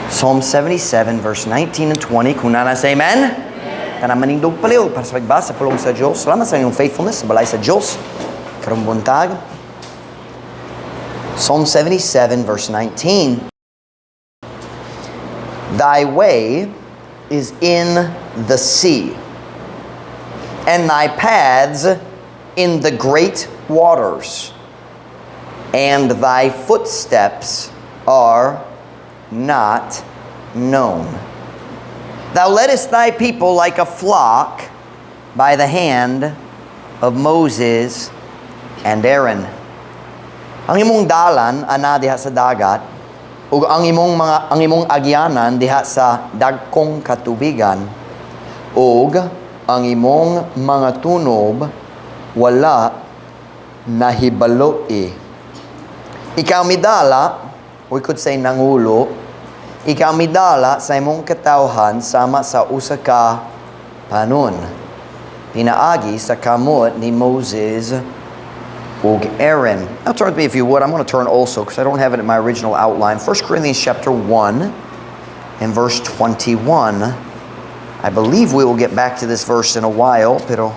Psalm 77, verse 19 and 20. Kung naa na, say amen. Tanang manindog palihog para sa pagbasa sa pulong sa Diyos. Salamat sa inyong faithfulness sa balay sa Diyos karong buntag. Psalm 77, verse 19. "Thy way is in the sea, and thy paths in the great waters, and thy footsteps are not known. Thou leddest thy people like a flock by the hand of Moses and Aaron." Ang imong dalan ana diha sa dagat ug ang imong agyanan diha sa dagkong katubigan, ug ang imong mga tunob wala nahibalo-i. Ikaw midala, we could say nangulo, ikaw midala sa imong katawhan sama sa usa ka panon, pinaagi sa kamot ni Moses ug Aaron. Now turn with me, if you would. I'm going to turn also because I don't have it in my original outline. 1 Corinthians chapter 1 and verse 21. I believe we will get back to this verse in a while, pero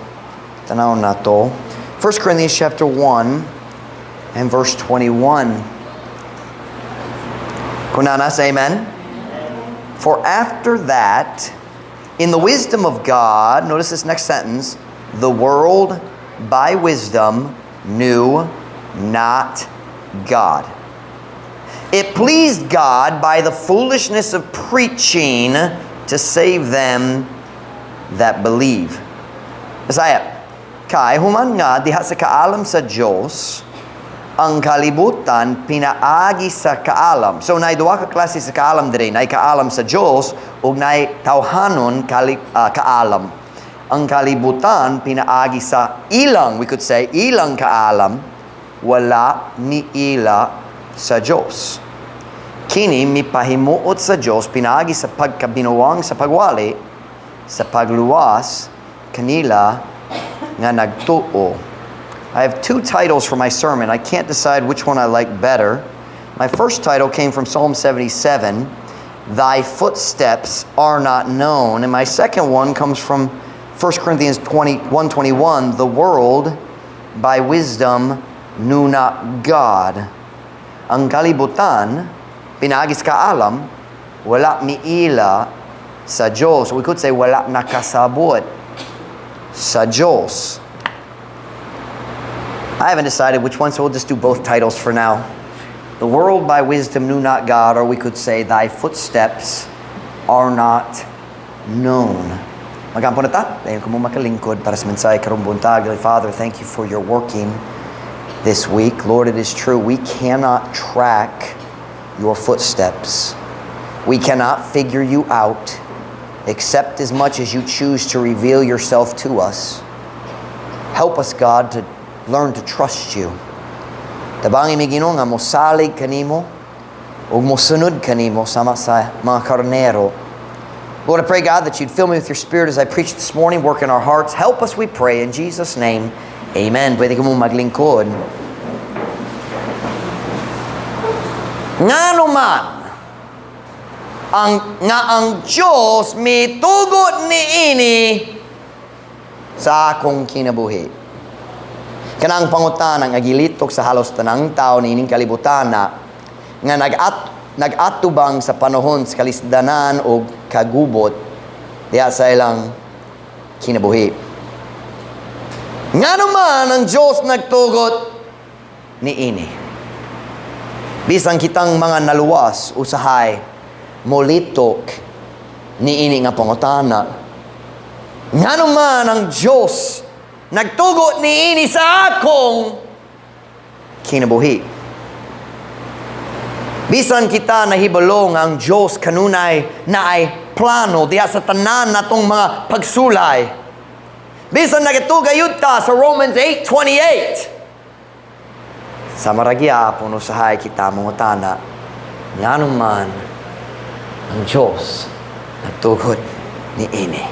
tanaw nato. 1 Corinthians chapter 1 and verse 21. Kung naa na, say amen. "For after that, in the wisdom of God," notice this next sentence, "the world by wisdom knew not God. It pleased God by the foolishness of preaching to save them that believe." Bisaya. Kay human nga diha sa kaalam sa Dios ang kalibutan pinaagi sa kaalam. So naay duha ka klase sa kaalam diri, naay kaalam sa Dios ug naay tawhanon kaalam. Ang kalibutan pinaagi sa ilang, we could say, ilang kaalam, wala miila sa Dios. Kini mipahimuot sa Dios pinaagi sa pagkabinuang sa pagwali sa pagluwas kanila nga nagtuo. I have two titles for my sermon. I can't decide which one I like better. My first title came from Psalm 77, "Thy Footsteps Are Not Known." And my second one comes from 1 Corinthians 21, "The World by Wisdom Knew Not God." Ang kalibutan, pinaagi sa kaalam, wala miila sa Diyos. We could say wala nakasabot sa Diyos. I haven't decided which one, so we'll just do both titles for now. "The World by Wisdom Knew Not God," or we could say, "Thy Footsteps Are Not Known." Magampo na ta. Dayon kamo makalingkod para sa mensahe karong buntag. Father, thank you for your working this week. Lord, it is true, we cannot track your footsteps. We cannot figure you out except as much as you choose to reveal yourself to us. Help us, God, to learn to trust you. Tabangi mi, Ginoo, nga mosalig kanimo ug mosunod kanimo sama sa mga karnero. Lord, I pray, God, that you'd fill me with your Spirit as I preach this morning, work in our hearts. Help us, we pray, in Jesus' name. Amen. Pwede kamo maglingkod. Ngano man ang Diyos mitugot niini sa akong kinabuhi? Kanang pangutana nga gilitok sa halos tanang tao niining kalibutana nga nag-atubang sa panahon sa kalisdanan o kagubot diha sa ilang kinabuhi. Ngano man ang Diyos nagtugot niini? Bisan kitang mga naluwas usahay molitok niini nga pangutana. Ngano man ang Diyos nagtugot niini sa akong kinabuhi? Bisan kita nahibalo nga ang Diyos kanunay naay plano diha sa tanan natong mga pagsulay. Bisan nagatuo gayud ta sa Romans 8:28. Sama ra gyapon usahay kita mangutana, ngano man ang Diyos nagtugot niini?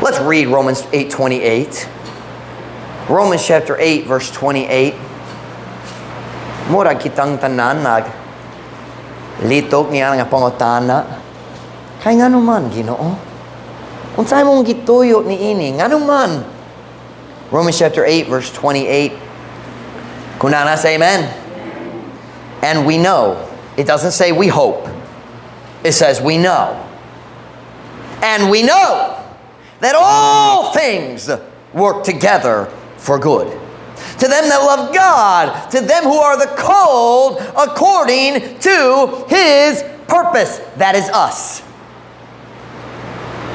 Let's read Romans 8:28. Romans chapter 8 verse 28. Murag kitang tanan nag Litok niya nga pangutana. Kay ngano man, Ginoo? Unsay mong gituyo ni ini? Ngano man? Romans chapter 8 verse 28. Kung naa na, say amen. And we know. It doesn't say we hope. It says we know. And we know that all things work together for good to them that love God, to them who are the called according to His purpose. That is us.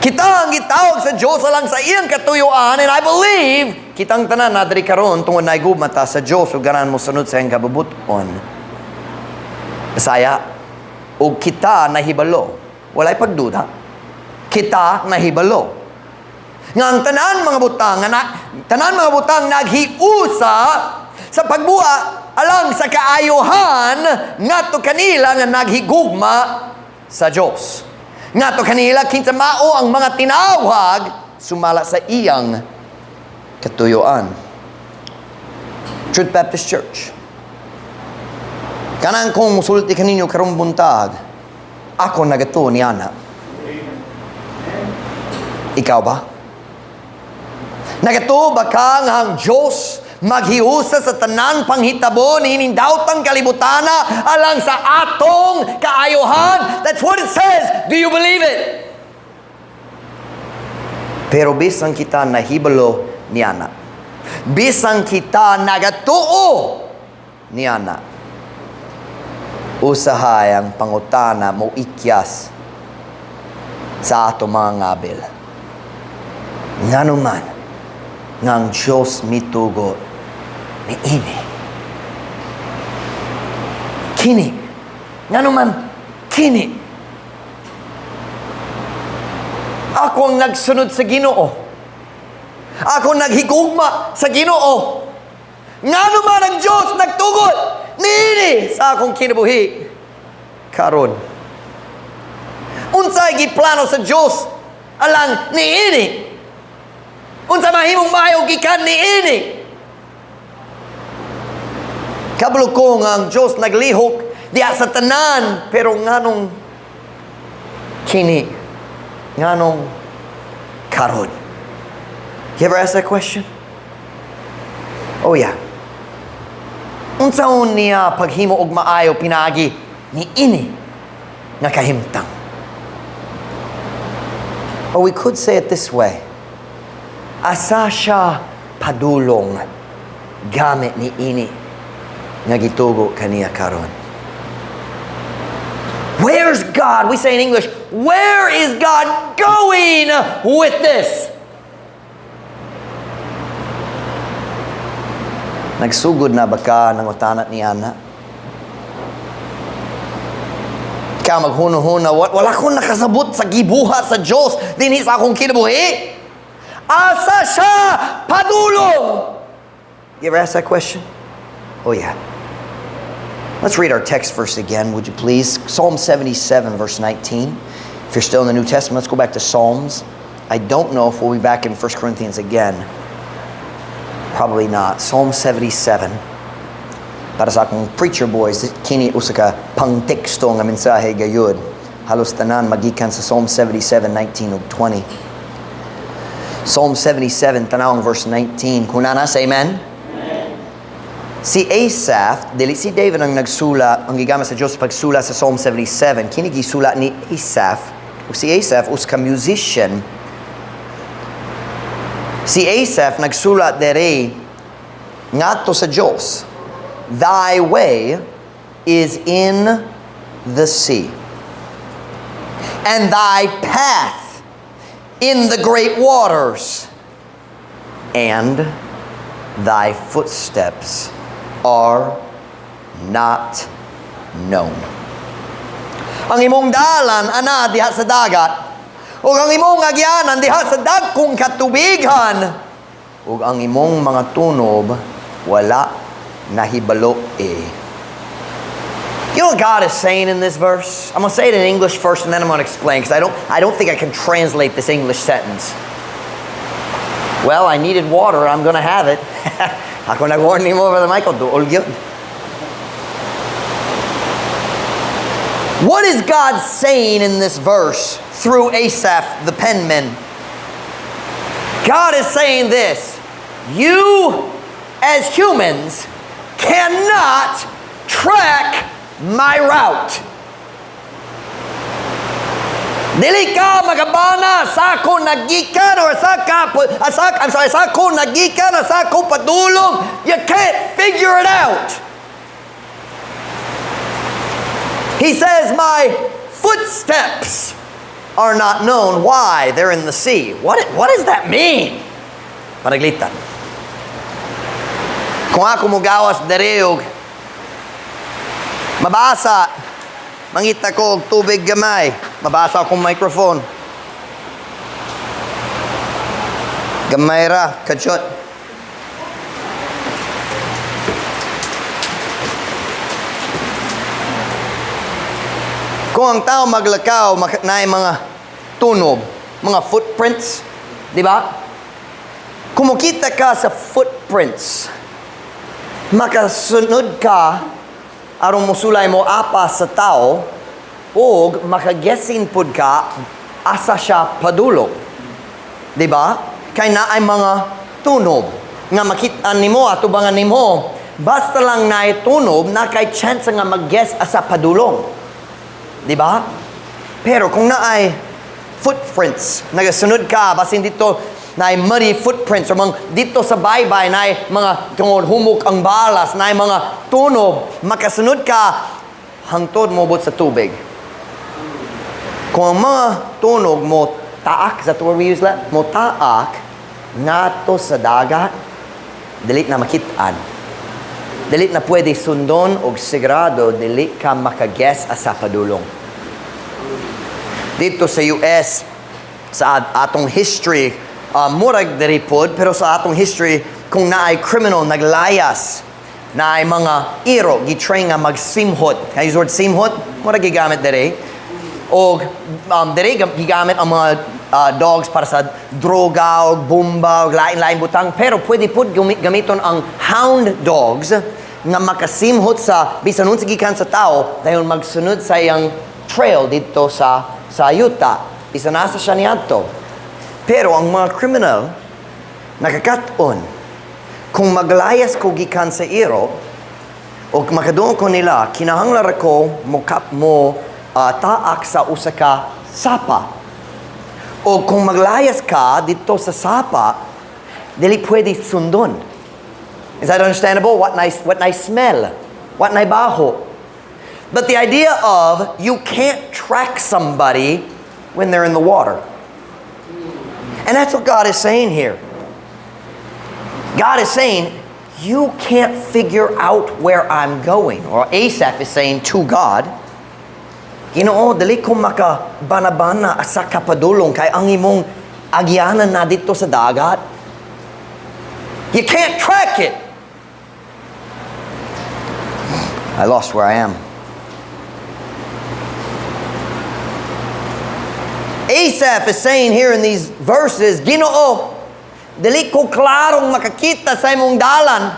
Kita ang gitawag sa Diyos alang sa iyang katuyuan, and I believe kitang tanan na diri karon tungod nahigugma ta sa Diyos ug ganahan mo sunod sa iyang kabubut-on. Bisaya, ug kita nahibalo. Walay pagduda. Kita nahibalo nga ang tanan mga butang nga na, tanan mga butang naghiusa sa pagbuhat alang sa kaayohan ngadto kanila nga naghigugma sa Dios. Ngadto kanila kinsa mao ang mga tinawag sumala sa iyang katuyuan. Truth Baptist Church. Kanang kung musulti kaninyo karong buntag, ako nagatuo niana. Ikaw ba? Nagatuo ba ka nga ang Diyos maghiusa sa tanan panghitabo ni daotang kalibutana alang sa atong kaayohan? That's what it says. Do you believe it? Pero bisan kita nahibalo niana, bisan kita nagatuo niana, usahay ang pangutana mo ikyas sa ato mga ngabil. Ngano man nga ang Diyos mitugot ni ini? Kini. Ngano man kini? Ako ang nagsunod sa Ginoo. Ako naghigugma sa Ginoo. Ngano man ang Diyos nagtugot niini sa akong kinabuhi karon? Unsay giplano sa Diyos alang niini? Unsa mahimong maayo gikan niini? Kabalo ko nga ang Diyos naglihok diha sa tanan, pero nganong kini? Nganong karon? You ever ask that question? Oh yeah. Unsaon niya paghimo og maayo pinaagi ni ini nga kahimtang? Or we could say it this way. Asa siya padulong gamit ni ini nga gitugo kaniya karon? Where's God? We say in English, "Where is God going with this?" Nagsugod na ba ka nangutana niana? Ka maghuno-huna, wala ko nakasabot sa gibuhat sa Diyos dinhi sa akong kinabuhi. Asa siya padulong? You ever ask that question? Oh yeah. Let's read our text verse again, would you please? Psalm 77, verse 19. If you're still in the New Testament, let's go back to Psalms. I don't know if we'll be back in 1 Corinthians again. Probably not. Psalm 77. Para sa akong preacher boys, kini usa ka pangteksto nga mensahe gayud. Halos tanan magikan sa Psalm 77, 19 ug 20. Psalm 77, tanawang verse 19. Kung naa na, say amen. Si Asaph, dili si David ang nagsula, ang gigamit sa Diyos pagsula sa Psalm 77. Kini gisula ni Asaph. Ug si Asaph usa ka musician. Si Asaph nagsulat dere ngadto sa Diyos. "Thy way is in the sea, and thy path in the great waters, and thy footsteps are not known." Ang imong dalan ana diha sa dagat, ug ang imong agyanan diha sa dagkong katubigan, ug ang imong mga tunob wala nahibalo eh. You know what God is saying in this verse? I'm going to say it in English first and then I'm going to explain because I don't think I can translate this English sentence. Well, I needed water. I'm going to have it. Ako nag-warn mo, Brother Michael, duol gyud. What is God saying in this verse through Asaph the penman? God is saying this: you, as humans, cannot track my route. Dili ka makabana sa ako nagikan or sa ka, sa, I'm sorry, sa ako nagikan or sa ako padulong. You can't figure it out. He says, "My footsteps are not known." Why? They're in the sea. What does that mean? Panaglitan. Kung ako mogawas diri og mabasa, mangita ko og tubig gamay, mabasa akong microphone. Gamay ra, kachot. Kung ang tao maglakaw, naay mga tunob, mga footprints, di ba? Kung mokita ka sa footprints, makasunod ka aron mosulay mo apa sa tao ug makaguessing pud ka asa siya padulong. Di ba? Kay naay mga tunob nga makita nimo, atubangan nimo, basta lang naay tunob, na kay chance nga mag-guess asa padulong. Di ba? Pero kung naay footprints, nagasunod ka, basin dito naay muddy footprints, or mga dito sa baybay naay mga tungod humok ang balas, naay mga tunob, makasunod ka hangtod moabot sa tubig. Kung ang mga tunog mo taak, is that the word we use that? Mo taak ngadto sa dagat, dili na makit-an. Dili na pwede sundon og sigurado dili ka makaguess asa padulong. Dito sa US, sa atong history, murag diri pod, pero sa atong history, kung naay criminal naglayas, naay mga iro gitrain nga magsimhot. Can I use the word simhot? Murag gigamit diri. Og diri gigamit ang mga dogs para sa droga og bomba og lain-lain butang, pero pwede pud gamiton ang hound dogs nga makasimhot sa bisan unsa gikan sa tao, dayon magsunod sa iyang trail didto sa yuta bisan asa siya niadto. Pero ang mga criminal nakakaton, kung maglayas ko gikan sa iro o makaduol ko nila, kinahanglan ra ko mo kap mo taak sa usa ka sapa. O kung maglayas ka dito sa sapa, dili pwede sundon. Is that understandable? What nice smell? What nice baho? But the idea of you can't track somebody when they're in the water. And that's what God is saying here. God is saying, "You can't figure out where I'm going." Or Asaph is saying to God, "Ginoo, dili ko makabana-bana asa ka padulong kay ang imong agyanan na didto sa dagat. You can't track it." I lost where I am. Asaph is saying here in these verses, "Ginoo, dili ko klarong makakita sa imong dalan.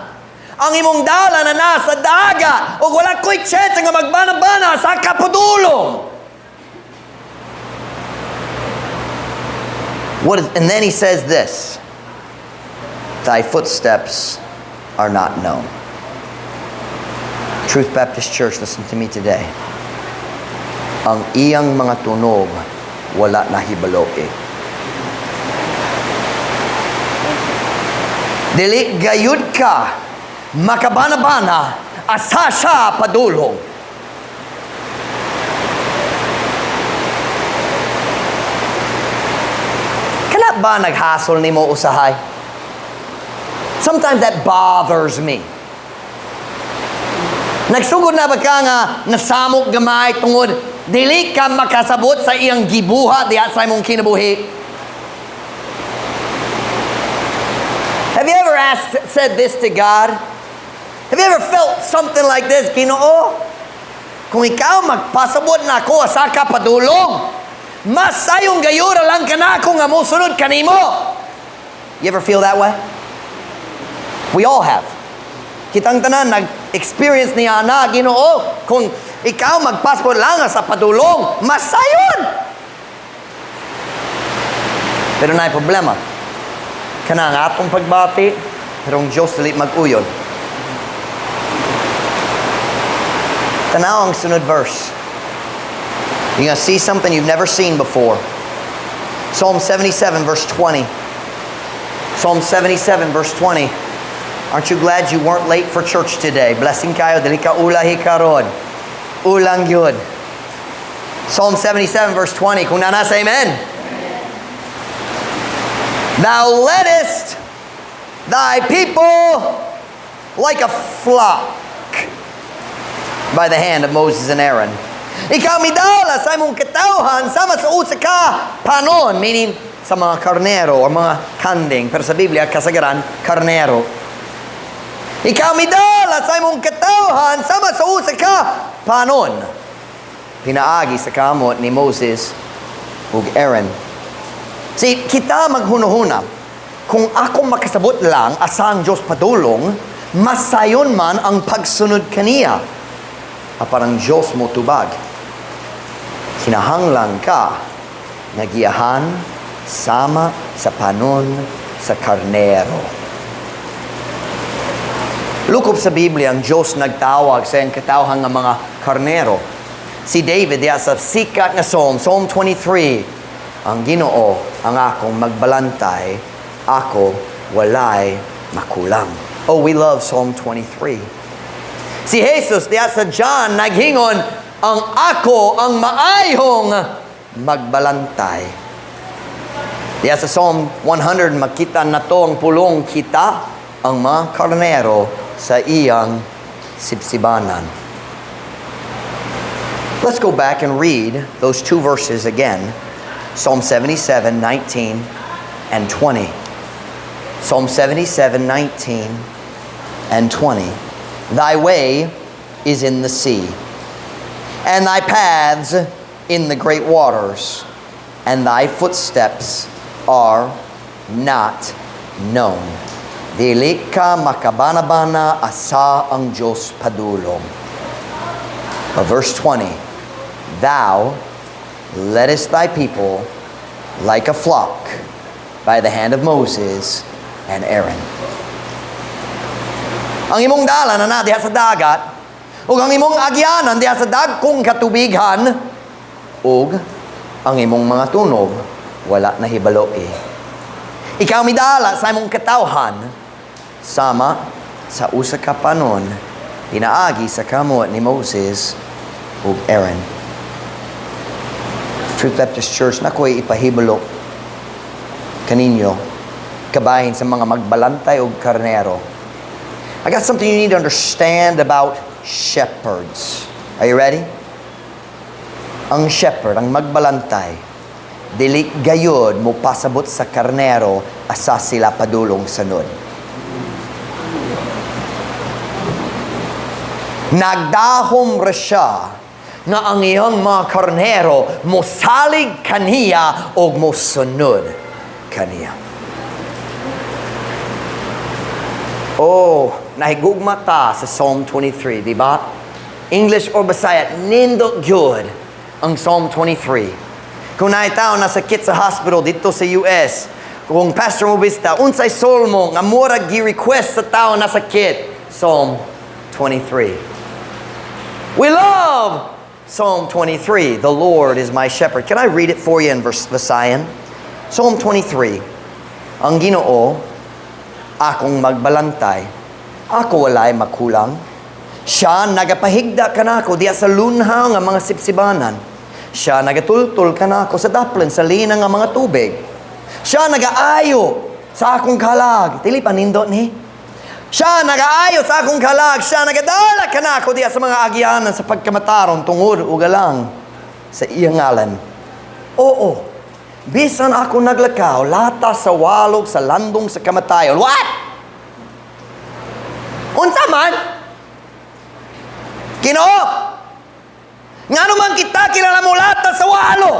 Ang imong dalan na nasa dagat, ug wala ko'y chance nga magbana-bana sa kapadulong." And then he says this, "Thy footsteps are not known." Truth Baptist Church, listen to me today. Ang iyang mga tunog, wala nahibalo eh. Dili gayud ka makabana-bana asa siya padulong. Kana ba naghasol nimo usahay? Sometimes that bothers me. Nagsugod na ba ka nga nasamok gamay tungod dili ka makasabot sa iyang gibuhat diha sa imong kinabuhi? Have you ever said this to God? Have you ever felt something like this? "Ginoo, kung ikaw magpasabot na ako asa ka padulong, mas sayong gayura lang ka na ako nga mosunod kanimo." You ever feel that way? We all have. Kitang tanan nag-experience niya na, "Ginoo, kung Ikaw magpasabot lang sa padulong, masayon! Pero naay problema. Kana ang atong pagbati, pero ang Diyos dili mag-uyon. Tanaw ang sunod verse. You're gonna see something you've never seen before. Psalm 77, verse 20. Psalm 77, verse 20. Aren't you glad you weren't late for church today? Blessing kayo, dili ka ulahi karon. Ulang yun. Psalm 77, verse 20. Kung naa na, say amen. Thou leddest thy people like a flock by the hand of Moses and Aaron. Ikaw midala sa imong katawhan sama sa usa ka panon, meaning sa mga karnero or mga kanding. Pero sa Biblia, kasagaran, karnero. Ikaw midala sa imong katawhan sama sa usa ka panon. Pinaagi sa kamot ni Moses ug Aaron. See, kita maghunahuna, kung ako makasabot lang asa ang Diyos padulong, masayon man ang pagsunod kaniya. Apan ang Diyos mo tubag. Kinahanglan ka nga giyahan sama sa panon sa karnero. Lukop sa Biblia, ang Diyos nagtawag sa iyang katawhan nga mga karnero. Si David, diya sa sikat nga Psalm, Psalm 23, "Ang Ginoo ang akong magbalantay, ako walay makulang." Oh, we love Psalm 23. Si Jesus, diya sa John, naghingon, "Ang ako ang maayong magbalantay." Diya sa Psalm 100, makita nato ang pulong, kita ang mga karnero sa iyang sibsibanan. Let's go back and read those two verses again. Psalm 77, 19 and 20. Psalm 77, 19 and 20. Thy way is in the sea, and thy paths in the great waters, and thy footsteps are not known. Dili ka makabana-bana asa ang Diyos padulong. But verse 20, Thou leddest thy people like a flock by the hand of Moses and Aaron. Ang imong dalan na diha sa dagat, ug ang imong agyanan diha sa dagkong katubighan, ug ang imong mga tunob wala nahibalo eh. Ikaw midala sa imong katawhan sama sa usa ka panon pinaagi sa kamot ni Moses ug Aaron. Truth Baptist Church, naa ko'y ipahibalo kaninyo kabahin sa mga magbalantay og karnero. I got something you need to understand about shepherds. Are you ready? Ang shepherd, ang magbalantay, dili gayod mo pasabot sa karnero asa sila padulong sanod. Nagdahom ra siya nga ang iyang mga karnero mosalig kaniya og mosunod kaniya. Oh, nahigugma ta sa Psalm 23, di ba? English or Bisaya, nindot gyud ang Psalm 23. Kung naay tao nasakit sa hospital dito sa US, kung pastor mo bista, unsay solmo nga murag gi-request sa tao nasakit? Psalm 23. We love Psalm 23. The Lord is my shepherd. Can I read it for you in verse Visayan? Psalm 23. Ang Ginoo akong magbalantay. Ako walay makulang. Siya nagapahigda kanako diya sa lunhaw nga mga sipsibanan. Siya nagatultol kanako sa daplin sa linang nga mga tubig. Siya nagaayo sa akong kalag. Dili pa nindot ni. Siya nagaayo sa akong kalag. Siya nagadala kanako diya sa mga agyanan sa pagkamataron tungod ug alang sa iyang ngalan. Oo. Bisan ako naglakaw, lata sa walog sa landong sa kamatayon. What? Unsa man? Ginoo! Ngano man kita kilala mo lata sa walog?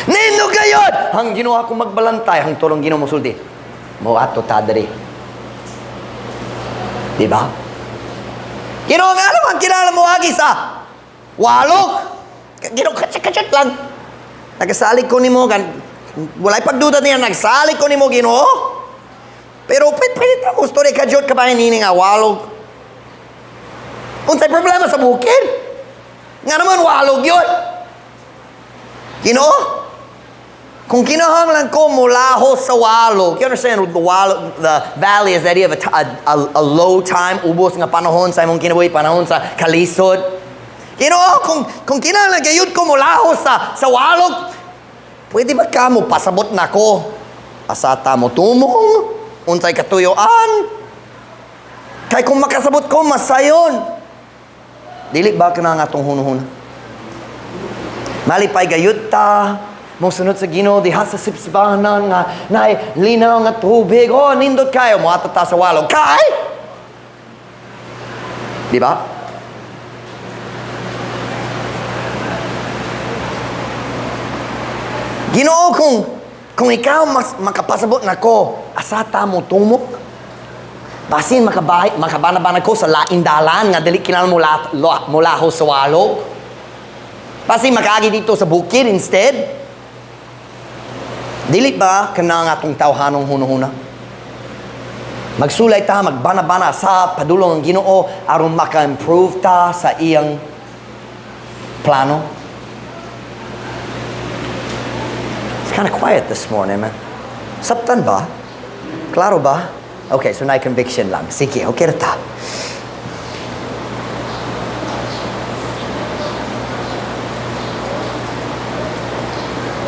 Nindot gayod! Ang Ginoo ako magbalantay, ang tulong Ginoo mosulti. Mo ato ta diri. Di ba? Ginoo, nga naman kinahanglan moagi sa walog. Ginoo, kadyot lang. Nagasalig ko nimo kan walay pagduda niya, nagsalig ko nimo, Ginoo. Pero pwede ta gusto rin kadyot ka ba nini nga walog. Unsay problema sa bukid? Nga naman walog yun. Ginoo, kung kinahanglan ko mulaho sa walog, you understand the walog, the valley is the idea of a low time, ubos nga panahon sa imong kinabuhi, panahon sa kalisod. Ginoo, kung kinahanglan gayud ko mulaho sa walog, pwede ba ka mo pasabot nako? Asa ta mo tumong? Unsay katuyoan? Kay kung makasabot ko, masayon. Dili ba ka na nga atong hunuhuna? Malipay gayud ta, mosunod sa Ginoo diha sa sibsibanan nga naay linaw nga tubig. Oh, nindot kayo, moadto ta sa walog. Kay! Di ba? Ginoo, kung ikaw mas makapasabot nako, asa ta mo tumok? Basin makabana-bana ko sa lain dalan nga dili kinahanglan mulaho sa walog. Basin makaagi dito sa bukid instead. Dili ba kana nga atong tawhanong hunuhuna? Magsulay ta, magbana-bana sa padulong ang Ginoo aron maka-improve ta sa iyang plano. It's kind of quiet this morning, man. Sabtan ba? Klaro ba? Okay, so na conviction lang. Sige, okay ra ta.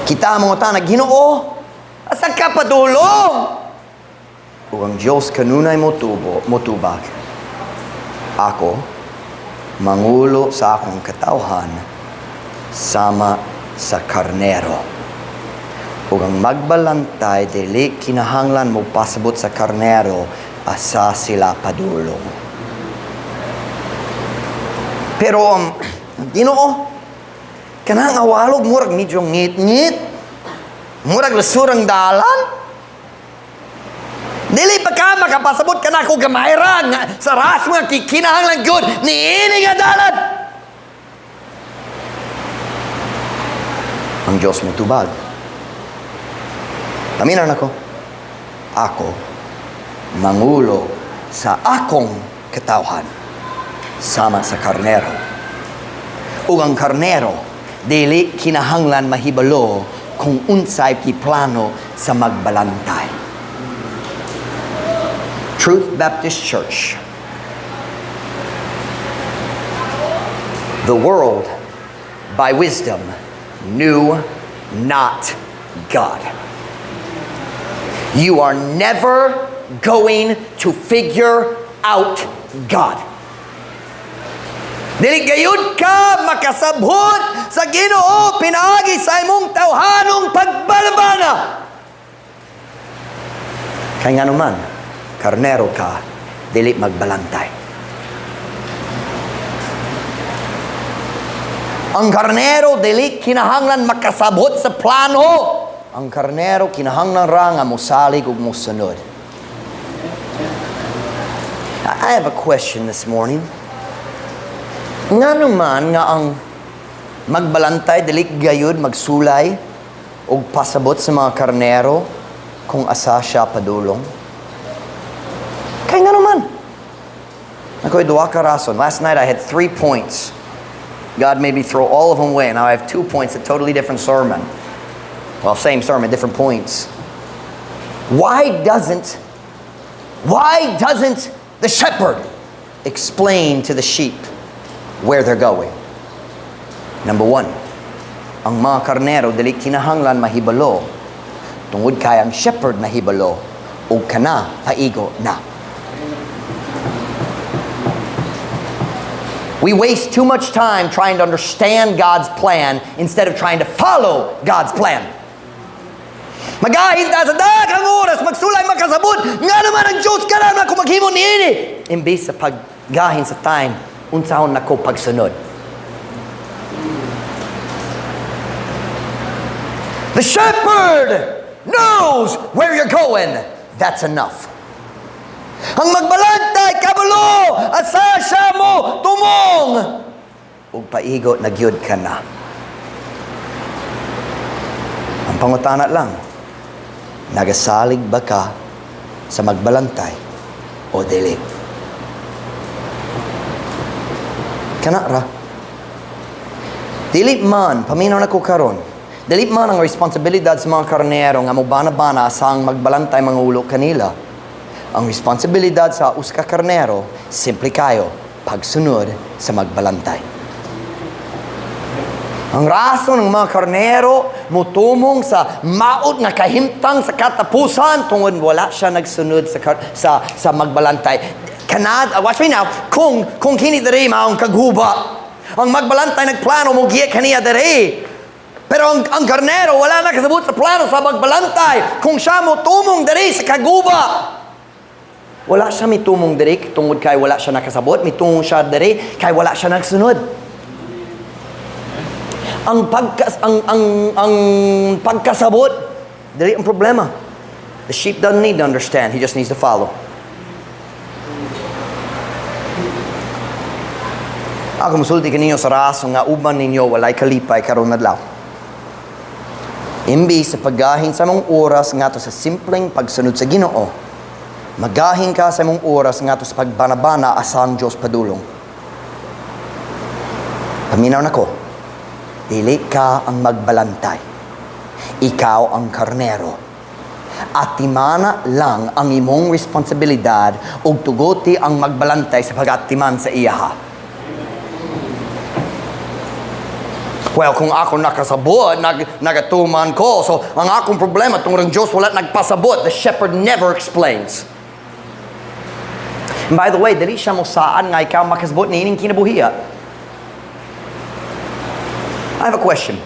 Kita ang mga tana, Ginoo, asa ka padulong? Ug ang Diyos kanunay motubag. Ako, mangulo sa akong katawhan, sama sa karnero. Ug ang magbalantay, dili kinahanglan mo pasabot sa karnero, asa sila padulong. Pero, Ginoo, kanang awalog, murag medyo ngit-ngit. Murag lesurang dalan. Dili pa ka makapasabot ka na ako gamay ra nga sa ras nga kinahanglan gyud niini nga dalan. Ang Diyos mo tubag. Aminan ako. Ako mangulo sa akong katawhan sama sa karnero. Ug ang karnero dili kinahanglan mahibalo kung unsay plano sa magbalantay. Truth Baptist Church. The world, by wisdom, knew not God. You are never going to figure out God. Dili gayud ka makasabot sa Ginoo pinaagi sa imong tawhanong pagbalabana. Kay nganuman, karnero ka, dili magbalantay. Ang karnero dili kinahanglan makasabot sa plano. Ang karnero kinahanglan ra nga mosalig ug mosunod. I have a question this morning. Ngano man nga ang magbalantay dili gayud magsulay og pasabot sa mga karnero kung asa siya padulong? Kay ngano man? Ako'y duha ka rason. Last night I had 3 points. God made me throw all of them away. Now I have 2 points, a totally different sermon. Well, same sermon, different points. Why doesn't the shepherd explain to the sheep where they're going? Number 1, ang mga karnero dili kinahanglan mahibalo tungod kay ang shepherd nahibalo ug kana paigo na. We waste too much time trying to understand God's plan instead of trying to follow God's plan. Magahin ta sa daghang oras, magsulay makasabot, nga naman ang Diyos ka na kung maghimo niini. Imbes sa paggahin sa time, unsahon nako pagsunod. The shepherd knows where you're going. That's enough. Ang magbalantay, kabalo, asa siya mo tumong. Ug paigo na gyud ka na. Ang pangutana lang, nagasalig ba ka sa magbalantay o dili? Kana ra. Dili man, paminaw na ko karon. Dili man ang responsibilidad sa mga karnero nga mobana-bana sang magbalantay mga ulo kanila. Ang responsibilidad sa usa ka karnero, simple kayo, pagsunod sa magbalantay. Ang rason ng mga karnero mutumong sa maot nga kahimtang sa katapusan tungod wala siya nagsunod sa magbalantay. Kanad, watch me now, kung kini diri maong kaghuba. Ang magbalantay nagplano mo giya kaniya diri. Pero ang karnero wala na kasabot sa plano sa magbalantay. Kung siya mo tumong diri sa kaguba, wala siya mitumong diri tungod kay wala siya nakasabot, mitumong siya diri kay wala siya nagsunod. Ang pagkasabot dili ang problema. The sheep doesn't need to understand, he just needs to follow. Ako musulti kaninyo sa rason nga uban ninyo walay kalipay karon adlaw. Imbis sa paggahin sa mong oras ngadto sa simpleng pagsunod sa Ginoo, magahin ka sa mong oras ngadto sa pagbanabana asang Dios padulong. Paminaw nako, dili ka ang magbalantay. Ikaw ang karnero. Atimana lang ang imong responsibilidad ug tuguti ang magbalantay sa pag-atiman sa iyaha. Well, kung ako nakasabot, nagatuman ko. So, ang akong problema, tungod ang Diyos wala nagpasabot. The shepherd never explains. And by the way, dili siya mo saan nga ikaw makasabot ni ining kinabuhiya. I have a question.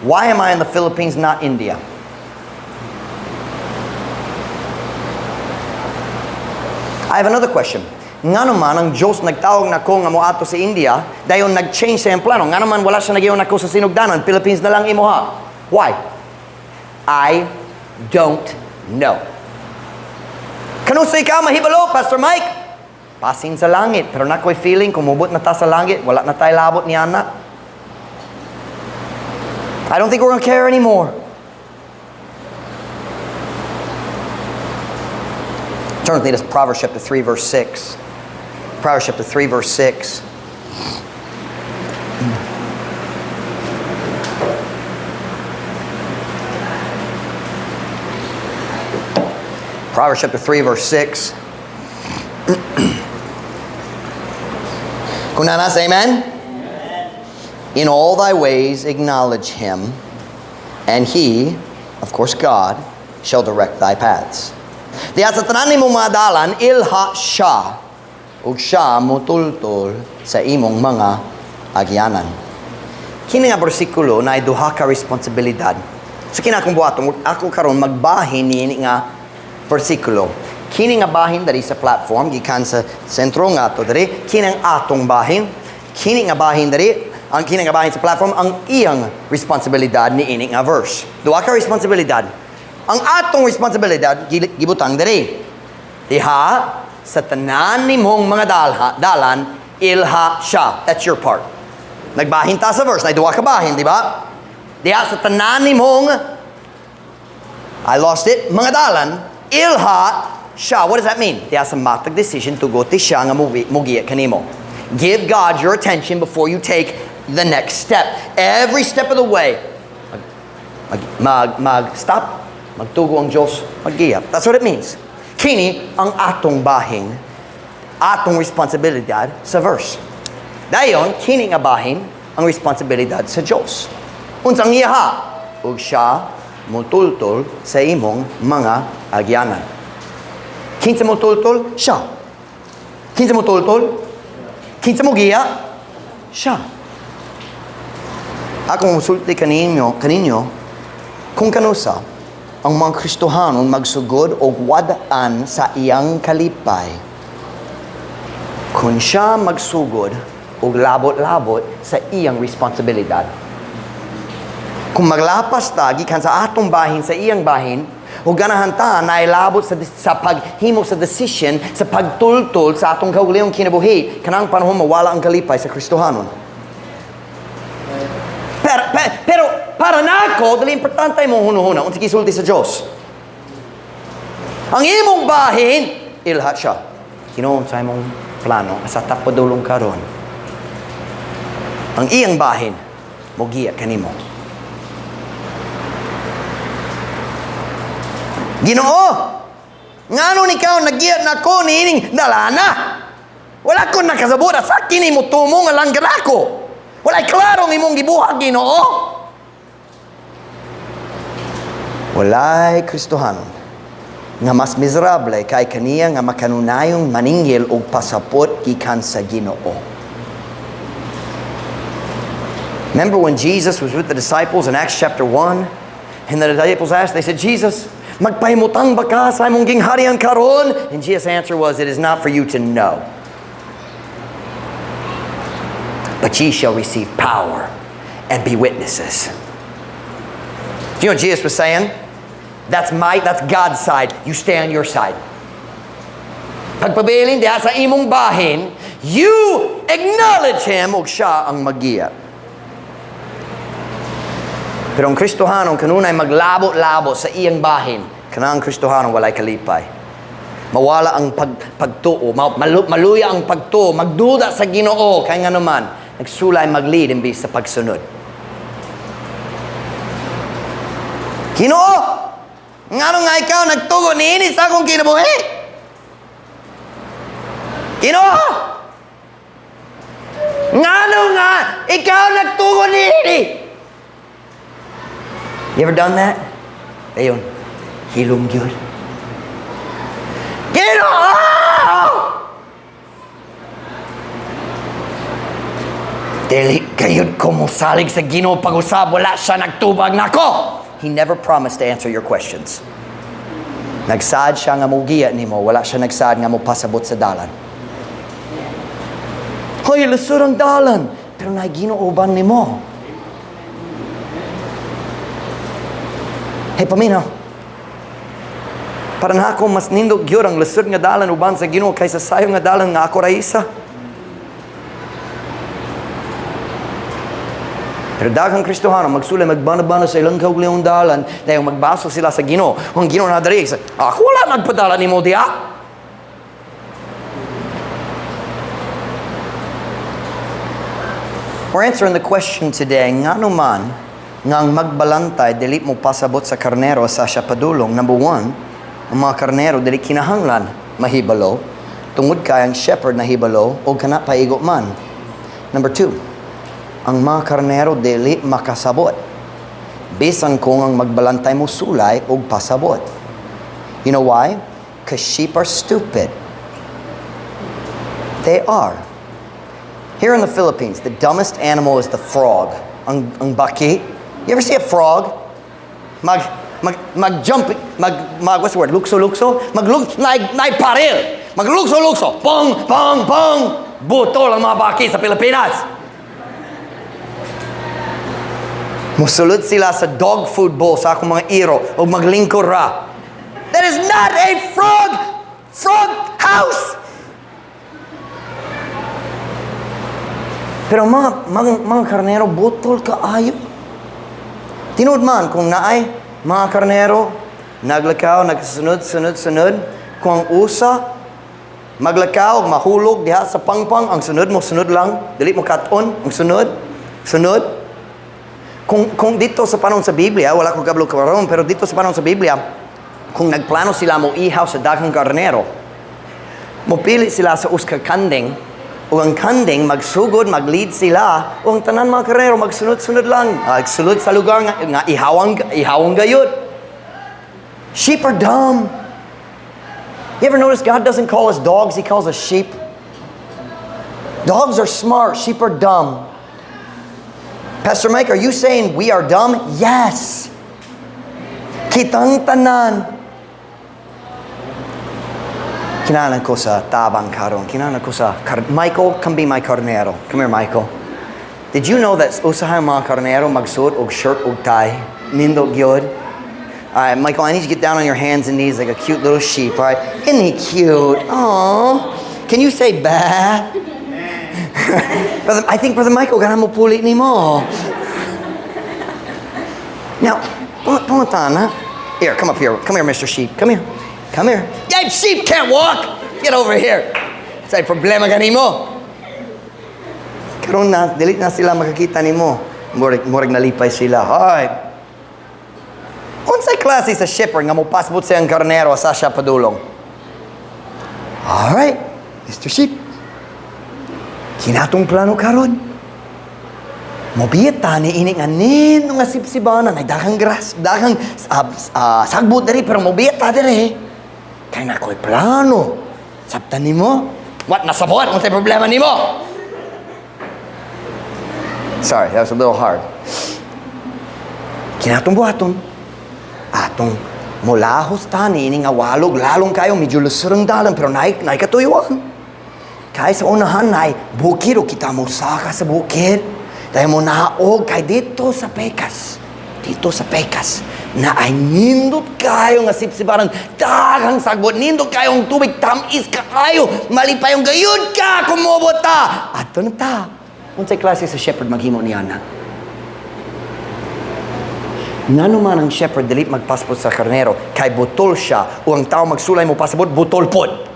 Why am I in the Philippines, not India? I have another question. Ngano man ang Diyos nagtawag nako nga moadto sa India, dayon nag-change sa iyang plano. Ngano man wala siya nagyaw nako sa sinugdanan, Philippines na lang imuha. Why? I don't know. Kanusay ka mahibalo, Pastor Mike? Pasin sa langit, pero nakoy feeling kung mubot na ta sa langit, wala na tayo labot ni Ana. I don't think we're going to care anymore. Turn with me to Proverbs chapter 3, verse 6. Proverbs chapter 3, verse 6. Proverbs chapter 3, verse 6. Kung nanas, amen? In all thy ways acknowledge him, and he, of course God, shall direct thy paths. Diya sa tanan nimong mga dalan, ilha siya, ug siya mutultol sa imong mga agyanan. Kini nga bersikulo na duha ka responsibilidad. So kini akong buhaton, ako karon magbahin niini nga bersikulo. Kini nga bahin diri sa platform gikan sa sentro nga ato diri, kini ang atong bahin. Kini nga bahin diri, ang kini nga bahin sa platform ang iyang responsibilidad niini nga verse. Duha ka responsibilidad. Ang atong responsibilidad gibutang diri. Diha sa tanan nimong mga dalan, ilha siya. That's your part. Nagbahin ta sa verse, nay duha ka bahin, di ba? Diha sa tanan nimong, I lost it, mga dalan, ilha siya. What does that mean? Diha sa matag decision, tuguti siya nga mugiya kanimo. Give God your attention before you take the next step. Every step of the way, mag-stop, magtugo ang Diyos, maggiya. That's what it means. Kini ang atong bahin, atong responsibilidad sa verse. Dayon, kini nga bahin ang responsibilidad sa Diyos. Unsang iyaha? Ug siya mutultol sa imong mga agyanan. Kinsa mutultol? Siya. Kinsa mutultol? Kinsa mogiya? Siya. Ako musulti kaninyo, kung kanusa, ang mga Kristohanon magsugod og wad-an sa iyang kalipay. Kung siya magsugod og labot-labot sa iyang responsibilidad. Kung maglapas ta gikan sa atong bahin sa iyang bahin, O ganahan ta nailabot sa paghimo sa decision, sa pagtultol sa atong kaugalingong kinabuhi, kanang panahon mawala ang kalipay sa Kristohanon. Pero para nako, dili importante imong hunuhuna unsa gisulti sa Dios. Ang imong bahin, ilha siya. Ginoo, sa imong plano, sa tapadulong karon. Ang iyang bahin, mogiya kanimo. Ginoo, ngano ikaw nagiya nako niining dalana? Wala ko nakasabot sa kini mo tumo nga langgar ako. Wala'y klarong imong gibuhat, Ginoo. Wala'y Kristohanon nga mas miserable kay kaniya nga makanunayong maningil og pasapot gikan sa Ginoo. Remember when Jesus was with the disciples in Acts chapter 1? And the disciples asked, they said, "Jesus, magpahimutang ba ka sa imong gingharian karon?" And Jesus' answer was, "It is not for you to know. But ye shall receive power and be witnesses." Do you know what Jesus was saying? That's God's side. You stay on your side. Pagpabilin diha sa imong bahin, you acknowledge Him ug siya ang magiya. Pero ang Kristohanon kanunay maglabo-labo sa iyang bahin, kanang Kristohanon walay kalipay. Mawala ang pagtuo, maluya ang pagtuo, magduda sa Ginoo, kay nga naman, nagsulay mag-lead imbis sa pagsunod. Ginoo, ngano nga ikaw nagtugo niini sa akong kinabuhi? Ginoo, ngano nga ikaw nagtugo niini? You ever done that? Ayun, hilom gyud. Ginoo! Dili gayud ko mosalig sa Ginoo pag-usab, wala siya nagtubag nako. He never promised to answer your questions. Nagsaad siya nga mogiya nimo, wala siya nagsaad nga mopasabot sa dalan. Hoy, lusur ang dalan, pero naay Ginoo uban nimo. Hey, paminaw. Para na ako mas nindot gyud ang lusur nga dalan uban sa Ginoo kaysa sayo nga dalan nga ako ra isa. Pero daghang Kristohano magsulay magbana-bana sa ilang kaugalingong dalan dahil magbaso sila sa Ginoo. Ang Ginoo na diri, sa, ako wala nagpadala nimo diha. We're answering the question today, ngano man ngang magbalantay dili mo pasabot sa karnero sa siya padulong. Number one, ang mga karnero dili kinahanglan mahibalo tungod kay ang shepherd nahibalo o kana paigo man. Number two, ang mga karnero dili makasabot bisan kung ang magbalantay mo sulay og pasabot. You know why? Because sheep are stupid. They are. Here in the Philippines, the dumbest animal is the frog. Ang baki. You ever see a frog? Mag, mag, mag-jump, mag, mag, what's the word? Lukso-lukso? Magluk, naay, naay paril. Maglukso-lukso. Pong, pong, pong. Butol ang mga baki sa Pilipinas. Musulod sila sa dog food bowl sa akong mga iro o maglingkor ra. That is not a frog house. Pero mga karnero, butol kaayo. Tinuod man, kung naay mga karnero, naglakaw, nagsunod, sunod, sunod, kung ang usa, maglakaw, mahulog diha sa pangpang, ang sunod mo, sunod lang, dili mo katon, ang sunod, sunod. Kung dito sa panahon sa Biblia, wala ko kabalo karon, pero dito sa panahon sa Biblia, kung nagplano sila mo ihaw sa daghang karnero, mopili sila sa usa ka kanding, o ang kanding magsugod, mag-lead sila, o ang tanan mga karnero magsunod-sunod lang, magsunod sa lugar nga ihawang gayud. Sheep are dumb. You ever notice God doesn't call us dogs, He calls us sheep? Dogs are smart, sheep are dumb. Pastor Mike, are you saying we are dumb? Yes. Kitang tanan. Kinahanglan ko sa tabang karon. Kinahanglan ko sa Michael, come be my karnero. Come here, Michael. Did you know that usahay mga karnero magsuot og shirt og tie? Nindot gyud. All right, Michael, I need you to get down on your hands and knees like a cute little sheep, all right? Isn't he cute? Aw. Can you say bah? Brother, I think Brother Michael ganahan mopuli nimo. Now, pangutana. Here, come up here. Come here, Mr. Sheep. Come here. Come here. Yeah, sheep can't walk. Get over here. Unsay problema kanimo. Karon na, dili na sila makakita nimo. Murag nalipay sila. Ay. Unsay klase sa shepherd nga mopasabot sa iyang karnero asa siya padulong? All right, Mr. Sheep. Kini atong plano karon. Mobiya ta niini nga nindot nga sibsibanan ay daghang grass, daghang sagbot diri, pero mobiya ta diri. Kay naa ko'y plano. Sabtan nimo? What nasabot? Unsay problema nimo? Sorry, that was a little hard. Kini atong buhaton. Atong molahos ta niini nga walog lalong kayo, medyo lusurang dalan pero naay katuyuan. Kay sa unahan naay bukid o kita mo saka sa bukid. Dahil mo naog kay dito sa Pekas. Dito sa Pekas na ay nindot kayo nga sipsibaran, daghang sagbot, nindot kayo ang tubig, tamis ka kayo, malipayong gayud ka, kumobot ta. Ato na ta. Unsay klase sa shepherd maghimo niya na? Ngano man ang shepherd dili magpasabot sa karnero, kay butol siya, o ang tao magsulay mo pasabot, butol pod.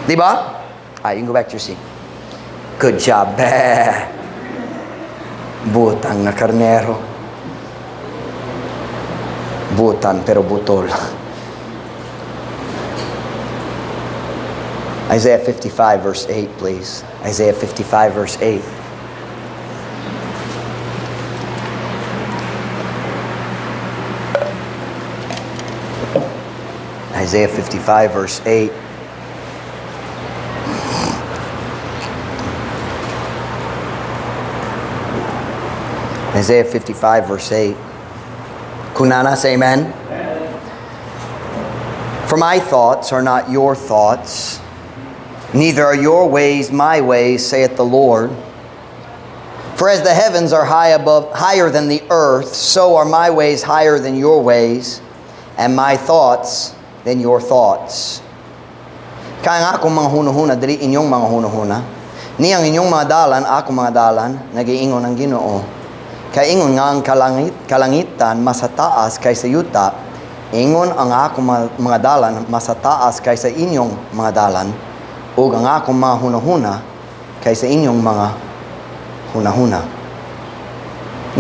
Di ba? Ah, you can go back to your seat. Good job. Butang nga karnero. Butan pero butol. Isaiah 55 verse 8, please. Isaiah 55 verse 8. Isaiah 55 verse 8. Isaiah 55 verse 8. Kung naa na, say amen. For my thoughts are not your thoughts, neither are your ways my ways, saith the Lord. For as the heavens are higher than the earth, so are my ways higher than your ways, and my thoughts than your thoughts. Kaya ang akong mga hunahuna, dili inyong mga hunahuna. Ni ang inyong mga dalan, akong mga dalan, nagiingon ang Ginoo. Kay ingon nga ang kalangitan mas taas kaysa yuta, ingon ang akong mga dalan mas taas kaysa inyong mga dalan, ug ang akong mga hunahuna kaysa inyong mga hunahuna.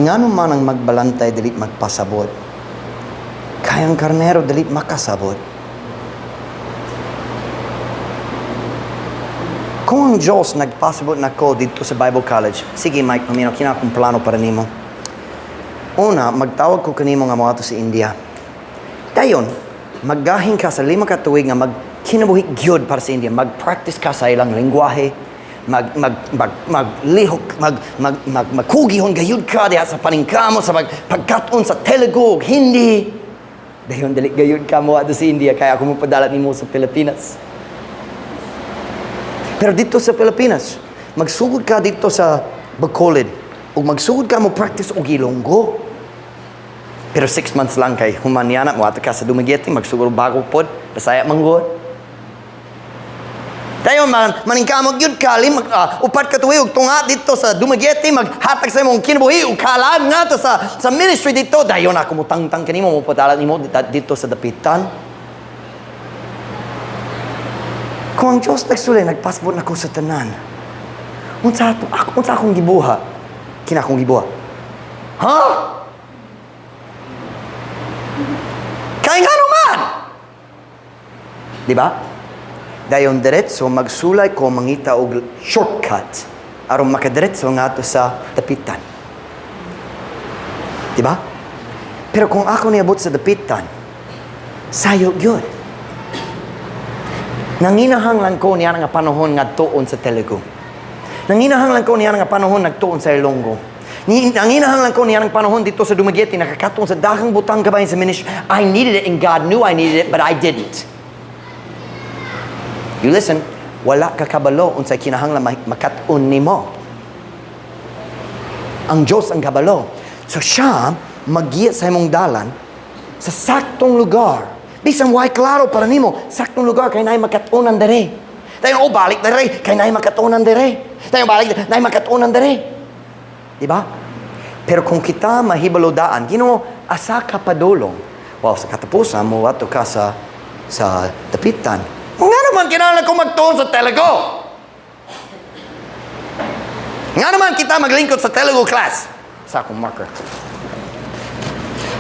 Ngano man ang magbalantay dili magpasabot, kay ang karnero dili makasabot. Kung ang Diyos nagpasabot nako dito sa Bible College, sige Mike, paminaw, kini akong plano para nimo. Una, magtawag ko kanimo nga moadto sa India. Dayon, maggahin ka sa 5 ka tuig nga magkinabuhi gyud para sa India. Mag-practice ka sa ilang lingwahe, maglihok, magkugihon gayud ka diha sa paningkamo, sa pagkat-on sa Telugu, Hindi. Dayon, dali gayud ka moadto sa India, kaya ako mopadala nimo sa Pilipinas. Pero dito sa Pilipinas, magsugod ka dito sa Bacolod, ug magsugod ka mo practice og Ilonggo. Pero 6 months lang kay humanyana mo ato ka sa Dumaguete, magsugod bago pod, Bisaya manggod. Dayon man maningkamot gyud ka, 4 ka tuig og tunga dito sa Dumaguete, maghatag sa imong kinabuhi ug kalag ngadto sa ministry dito. Dayon ako motangtang kanimo, mopadala nimo dito sa Dapitan. Kung ang Diyos nagsulay, nagpasabot nako sa tanan. Unsa ato, ako, unsa akong gibuha? Kina akong gibuha. Ha? Kay ngano man? Di ba? Dayon diretso magsulay ko mangita og shortcut aron makadiretso ngadto sa Dapitan. Di ba? Pero kung ako niabot sa Dapitan, sayo gyud. Nanginahanglan ko niya nga panahon ngadtuon sa Telugu. Nanginahanglan ko niya nga panahon nagtuon sa Ilonggo. Nanginahanglan ko niya ng panahon dito sa Dumaguete, nakakatuon sa daghang butang kabahin sa ministry. I needed it and God knew I needed it, but I didn't. You listen, wala ka kabalo unsay kinahanglan makat-on nimo. Ang Diyos ang kabalo. So siya magiya sa imong dalan. Sa saktong lugar. Bisan way klaro para nimo, saktong lugar kay naay makatunan dere. Dayon, oh, balik dere kay naay makatunan dere. Dayon balik, naay makatunan dere. Di ba? Pero kung kita mahibalo daan, Ginoo, asa ka padulong? Well, sa katapusan mo ato ka sa Dapitan. Nga naman kinahanglan ko magtuon sa Telugu? Nga naman kita maglingkod sa Telugu class? Sa akong marker.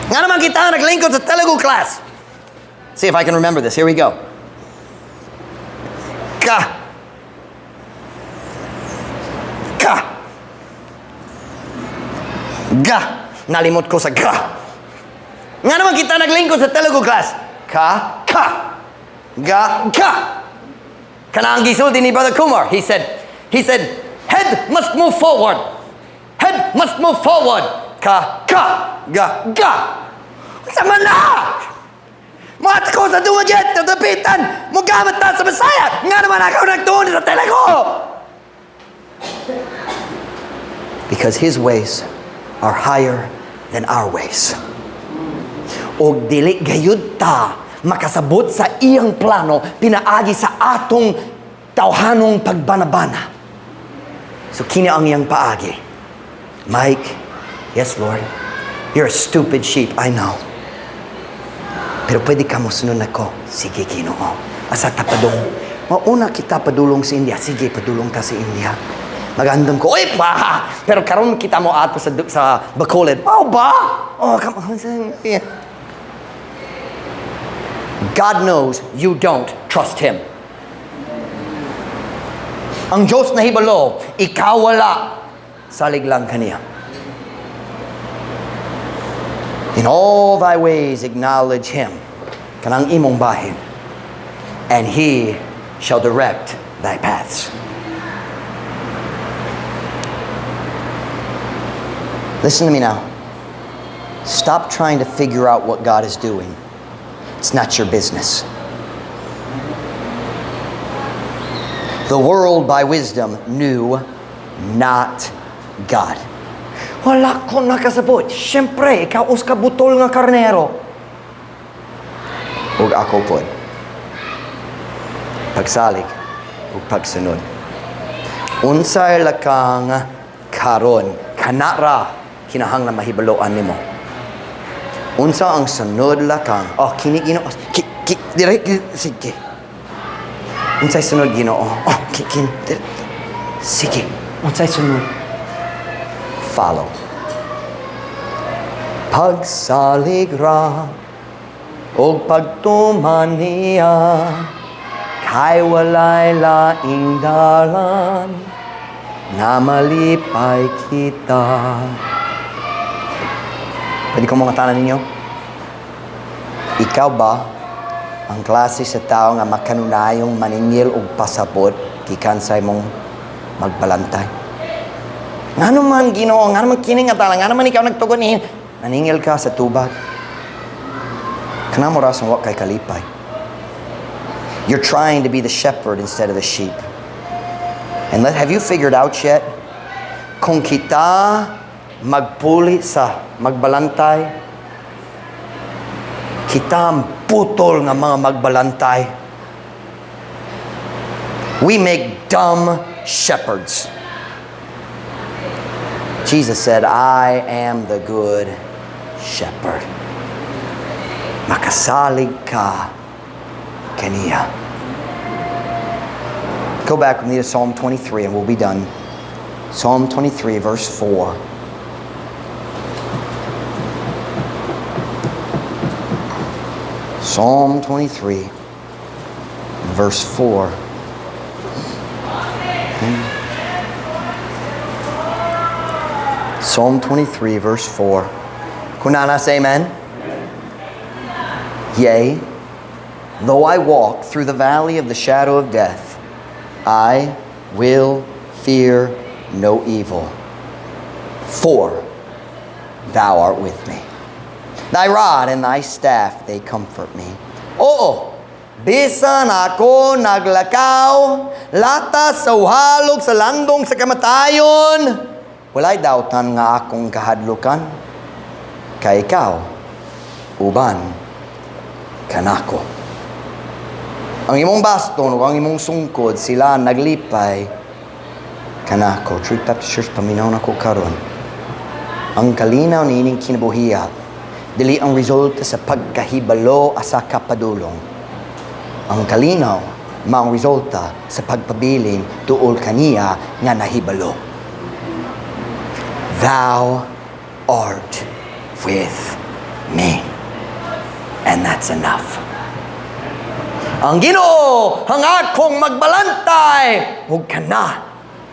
Nga naman kita naglingkod sa Telugu class? See if I can remember this. Here we go. Ka. Ka. Ga. Nalimot ko sa ga. Nga naman kita naglingkod sa Telugu class? Ka. Ka. Ga. Ka. Kanang gisulti ni Brother Kumar. He said, "Head must move forward. Head must move forward. Ka, ka, ga, ga." Unsa man na? Muadto ko sa Dumaguete, sa Dapitan, mugamit ta sa Bisaya. Nga naman ako nagtuon sa Telugu? Because His ways are higher than our ways. Og dili gayud ta makasabot sa iyang plano pinaagi sa atong tawhanong pagbanabana. So kini ang iyang paagi. "Mike," "Yes, Lord." "You're a stupid sheep, I know. Pero pwede ka mo sunod nako." "Sige, Ginoo." "Asa ta padung?" "Mauna kita padulong sa India." "Sige, padulong ta sa India." Magandam ko, "Uy, ba! Pero karon kita mo ato sa Bacolod." "Oh, ba? Oh, come on." Yeah. God knows you don't trust Him. Ang Diyos nahibalo, ikaw wala. Salig lang kaniya. In all thy ways acknowledge Him. Kanang imong bahin. And He shall direct thy paths. Listen to me now. Stop trying to figure out what God is doing. It's not your business. The world by wisdom knew not God. "Wala ko nakasabot." Siyempre, ikaw usa ka butol nga karnero. Ug ako pod. Pagsalig ug pagsunod. Unsay lakang karon? Kana ra kinahanglan mahibaloan nimo. Unsa ang sunod lakang? Oh, kini, Ginoo. Ki, ki, dire, sige. Unsay sunod, Ginoo? Oh, ki, kin, dire. Sige. Unsay sunod? Follow. Pagsalig ra og pagtuman niya kay walay laing dalan nga malipay kita. Pwede ko mangutana ninyo? Ikaw ba ang klase sa tao nga makanunayong maningil og pasabot gikan sa imong magbalantay? "Ngano man, Ginoo, ngano man kini nga talang, ngano man ikaw nagtugon ni?" Naningil ka sa tubag. Kana mo rason wa kay kalipay. You're trying to be the shepherd instead of the sheep. And have you figured out yet? Kung kita magpuli sa magbalantay, kita ang putol nga mga magbalantay. We make dumb shepherds. Jesus said, "I am the good shepherd." Makasalig ka kaniya. Go back with me to Psalm 23 and we'll be done. Psalm 23, verse 4. Psalm 23, verse 4. Psalm 23, verse 4. Kung naa na, say amen. "Yea, though I walk through the valley of the shadow of death, I will fear no evil, for thou art with me. Thy rod and thy staff, they comfort me." Oo, bisan ako naglakaw, latas sa uhalog sa landong sa kamatayon, walay dautan nga akong kahadlukan, kay ikaw Uban kanako. Ang imong baston ug ang imong sungkod, sila naglipay kanako. Truth Baptist Church, paminaw nako karon. Ang kalinaw niining kinabuhia, dili ang resulta sa pagkahibalo asa ka padulong. Ang kalinaw maong resulta sa pagpabilin duol kaniya nga nahibalo. Thou art with me. And that's enough. Ang Ginoo ang akong magbalantay, ug kana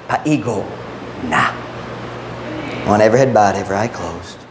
paigo na. On every head bowed, every eye closed.